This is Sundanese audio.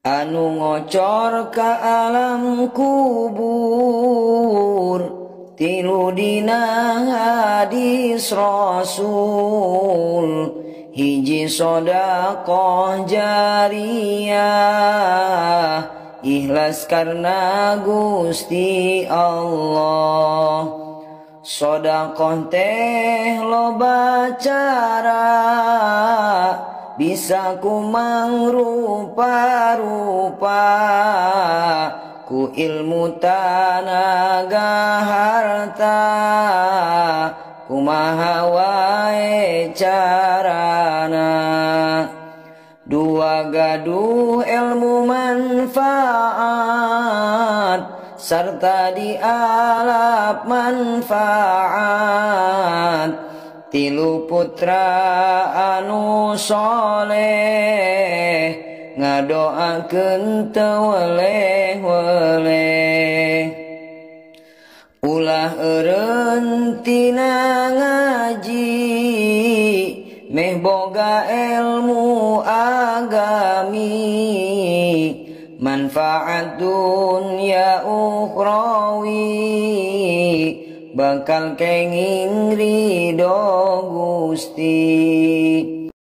Anu ngocor ka alam kubur tilu dina hadis Rasul hiji sedekah jariyah ikhlas karena Gusti Allah. Sedekah teh loba cara bisa kumang rupa-rupa ku ilmu tanaga harta kumaha wae carana. Dua gaduh ilmu manfaat sarta dialap manfaat tilu putra anu soleh ngadoakeun teu weleh-weleh. Ulah eureun tina ngaji meh boga ilmu agami manfaat dunya ukhrawi bakal kenging ridho Gusti.